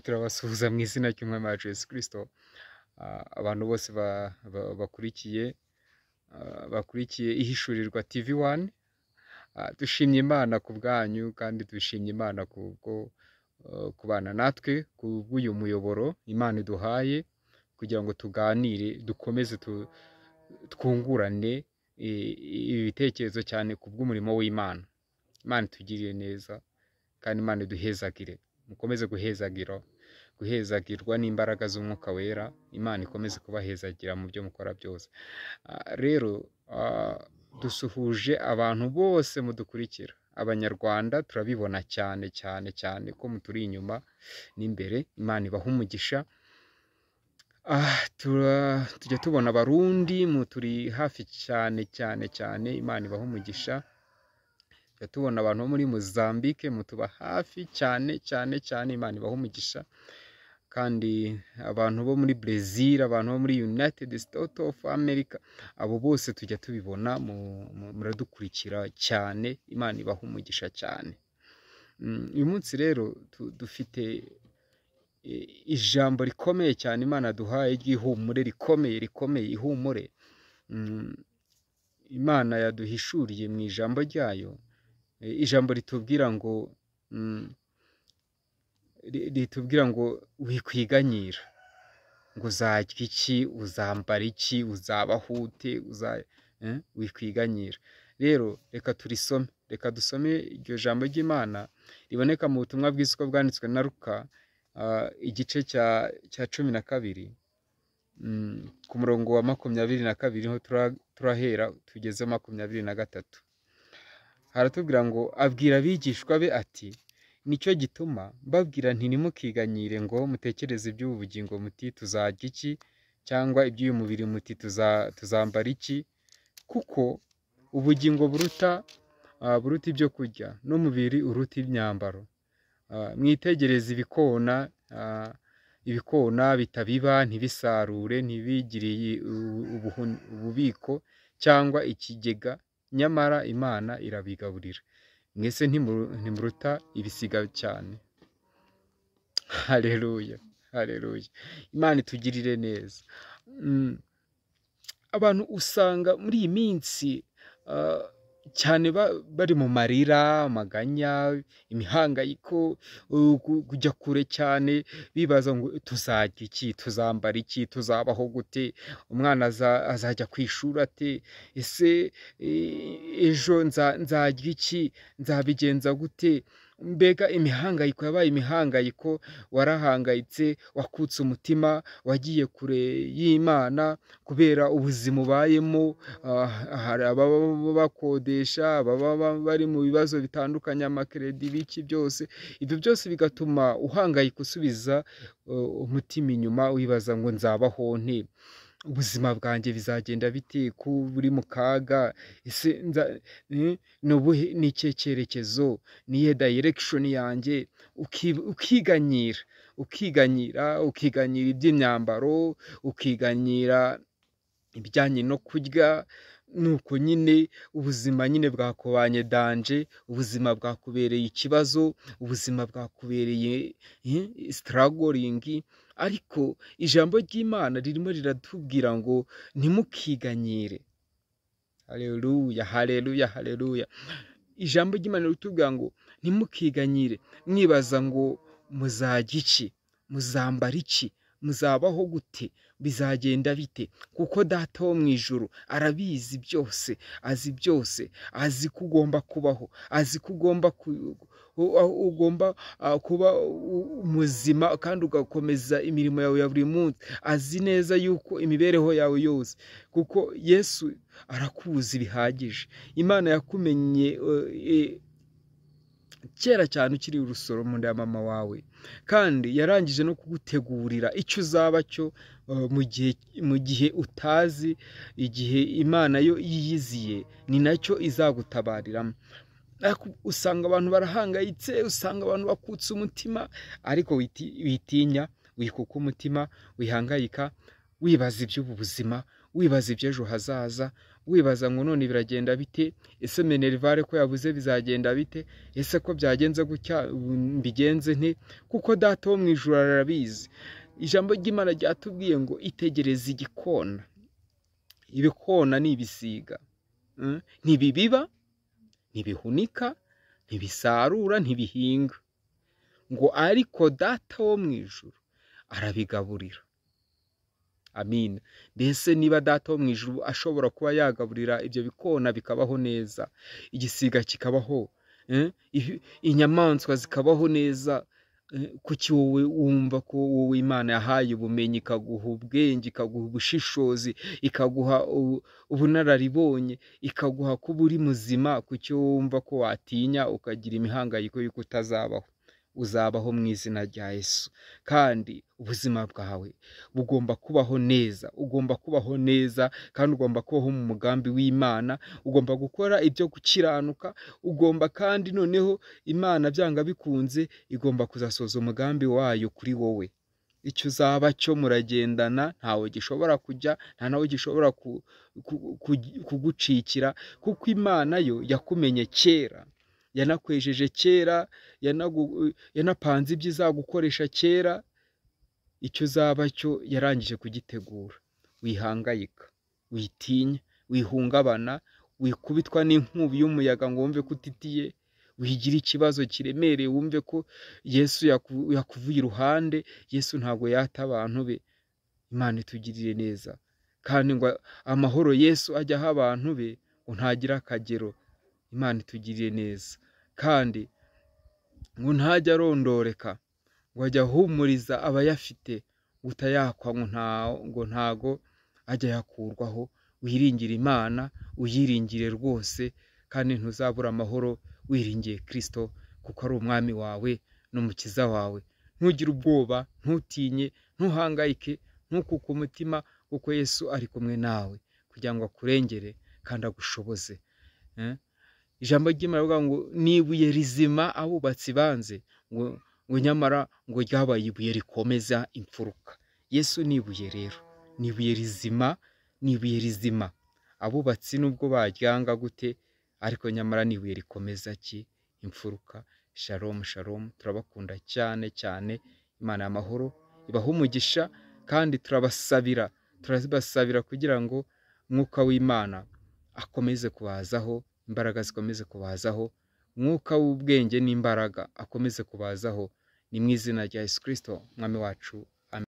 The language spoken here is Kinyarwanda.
Turabasuhuza mu izina ry'Umwami wacu Yesu Kristo. Abantu bose bakurikiye bakurikiye Ihishurirwa TV 1, dushimye Imana ku bwanyu, kandi dushimye Imana kubwo kubana natwe, kubw'uyu muyoboro Imana iduhaye kugira ngo tuganire, dukomeze twungurane ibitekerezo cyane ku bw'umurimo w'Imana. Imana itugirire neza kandi Imana iduhezagire. Mukomeze guhezagirwa n'imbaraga z'Umwuka Wera. Imana ikomeze kubahezagira mu byo mukora byose. Rero dusuhuje abantu bose mudukurikira. Abanyarwanda turabibona cyane cyane cyane ko muturi inyuma n'imbere. Imana ibaha umugisha. Tujya tubona Abarundi muturi hafi cyane cyane cyane. Imana ibaha umugisha. Tujya tubona abantu bo muri Mozambique mutuba hafi cyane cyane cyane. Imana ibaha umugisha. Kandi abantu bo muri Brazil, abantu bo muri United States of America, abo bose tujya tubibona, muradukurikira cyane. Imana ibaha umugisha cyane. Uyu munsi rero dufite ijambo rikomeye cyane Imana duhaye ry'ihumure rikomeye rikomeye, ihumure. Imana yaduhishuriye mu ijambo ryayo, ijambo ritubwira ngo ritubwira ngo wikwiganyira, ngo uzarya iki, uzambara iki, uzabaho ute, wikwiganyira. Rero reka turisome, reka dusome iryo jambo ry'Imana riboneka mu butumwa bwiza uko bwanditswe na Luka, igice cya 12, ku murongo wa 22 niho turahera tugeze 23. Haratubwira ngo abwira abigishwa be ati: nicyo gituma mbabwira nti ntimukiganyire ngo mutekereze iby'ubu bugingo muti tuzarya iki, cyangwa iby'uyu mubiri muti tuzambara iki, kuko ubugingo buruta ibyo kurya, n'umubiri uruta imyambaro. Mwitegereze ibikona bitabiba, ntibisarure, ntibigire ububiko cyangwa ikigega, nyamara Imana irabigaburira. Mwese ntimuruta ibisiga cyane. Haleluya, haleluya. Imana itugirire neza. Abantu usanga muri iyi minsi cyane bari mu marira, amaganya, imihangayiko, kujya kure cyane, bibaza ngo tuzarya iki, tuzambara iki, tuzabaho gute, umwana azajya ku ishuri ate, ese ejo nzarya iki, nzabigenza gute. Mbega imihangayiko yabaye imihangayiko, warahangayitse, wakutse umutima, wagiye kure y'Imana kubera ubuzima ubayemo. Hari ababa bakodesha, ababa bari mu bibazo bitandukanye, amakeredi, ibiki byose, ibyo byose bigatuma uhangayika, usubiza umutima inyuma, wibaza ngo nzabaho nte, ubuzima bwanjye bizagenda bite, ko buri mu kaga, ese ni ikihe cyerekezo, niyihe direction yanjye. Ukiganyira, ukiganyira, ukiganyira iby'imyambaro, ukiganyira ibijyanye no kurya. Nuko nyine ubuzima nyine bwakubanye danger, ubuzima bwakubereye ikibazo, ubuzima bwakubereye struggling. Ariko ijambo ry'Imana ririmo riratubwira ngo ntimukiganyire. Haleluya, haleluya, haleluya. Ijambo ry'Imana riratubwira ngo ntimukiganyire mwibaza ngo muzarya iki, muzambara iki, muzabaho gute, bizagenda bite, kuko Data wo mu ijuru arabizi byose, azi byose, azi ko ugomba kubaho, azi ko ugomba kuba muzima kandi ugakomeza imirimo yawe ya buri munsi, azi neza yuko imibereho yawe yose, kuko Yesu arakuzi bihagije. Imana yakumenye kera cyane ukiri urusoro mu nda ya mama wawe, kandi yarangije no kugutegurira icyo uzaba cyo mu gihe utazi, igihe Imana yo yiyiziye ni nacyo izagutabariramo. Usanga abantu barahangayitse, usanga abantu bakutse umutima, ariko witinya, wikuka umutima, wihangayika, wibaza iby'ubu buzima, wibaza iby'ejo hazaza, wibaza ngo none biragenda bite, ese minerivare ko yabuze bizagenda bite, ese ko byagenze gutya mbigenze nte, kuko Data wo mu ijuru arabizi. Ijambo ry'Imana ryatubwiye ngo itegereze igikona. Ibikona ni ibisiga, ntibibiba, ntibihunika, ntibisarura, ntibihinga, ngo ariko Data wo mu ijuru arabigaburira. Amina. Mbese niba Data wo mu ijuru ashobora kuba yagaburira ibyo bikona bikabaho neza, igisiga kikabaho, inyamaswa zikabaho neza, kuki wowe wumva ko wowe Imana yahaye ubumenyi, ikaguha ubwenge, ikaguha ubushishozi, ikaguha ubunararibonye, ikaguha kuba uri muzima, kuki wowe wumva ko watinya ukagira imihangayiko y'uko utazabaho? Uzabaho mu izina rya Yesu. Kandi ubuzima bwawe bugomba kubaho neza, ugomba kubaho neza, kandi ugomba kubaho mu mugambi w'Imana, ugomba gukora ibyo gukiranuka, ugomba kandi noneho Imana byanga bikunze igomba kuzasoza umugambi wayo kuri wowe. Icyo uzaba cyo muragendana, ntawe gishobora kujya, nta nawe gishobora kugucikira, kuko Imana yo yakumenye kera, yanakwejeje kera, yanapanze ibyo izagukoresha kera. Icyo uzaba cyo yarangije kugitegura. Wihangayika, witinya, wihungabana, wikubitwa n'inkubi y'umuyaga ngo wumve ko utitiye, wigira ikibazo kiremereye wumve ko Yesu yakuvuye iruhande. Yesu ntabwo yata abantu be. Imana itugirire neza, kandi ngo amahoro Yesu ajya aha abantu be ngo ntagira akagero. Imana itugirire neza, kandi ngo ntajya arondoreka, ngo ajya ahumuriza abayafite, utayakwa ngo ntago ajya yakurwaho. Wiringire Imana, uyiringire rwose, kandi ntuzabura amahoro wiringiye Kristo, kuko ari umwami wawe n'umukiza wawe. Ntugire ubwoba, ntutinye, ntuhangayike, ntukuke umutima, kuko Yesu ari kumwe nawe kugira ngo akurengere kandi agushoboze. Ijambo ry'Imana rivuga ngo ni ibuye rizima abubatsi banze, ngo nyamara ngo ryabaye ibuye rikomeza imfuruka. Yesu ni ibuye rero, ni ibuye rizima, ni ibuye rizima. Abubatsi nubwo baryanga gute, ariko nyamara ni ibuye rikomeza ki imfuruka. Shalom, shalom, turabakunda cyane cyane. Imana y'amahoro ibahe umugisha, kandi turabasabira, turabasabira kugira ngo Mwuka w'Imana akomeze kubazaho, imbaraga zikomeze kubazaho, Mwuka w'ubwenge n'imbaraga akomeze kubazaho. Ni mu izina rya Yesu Kristo Mwami wacu.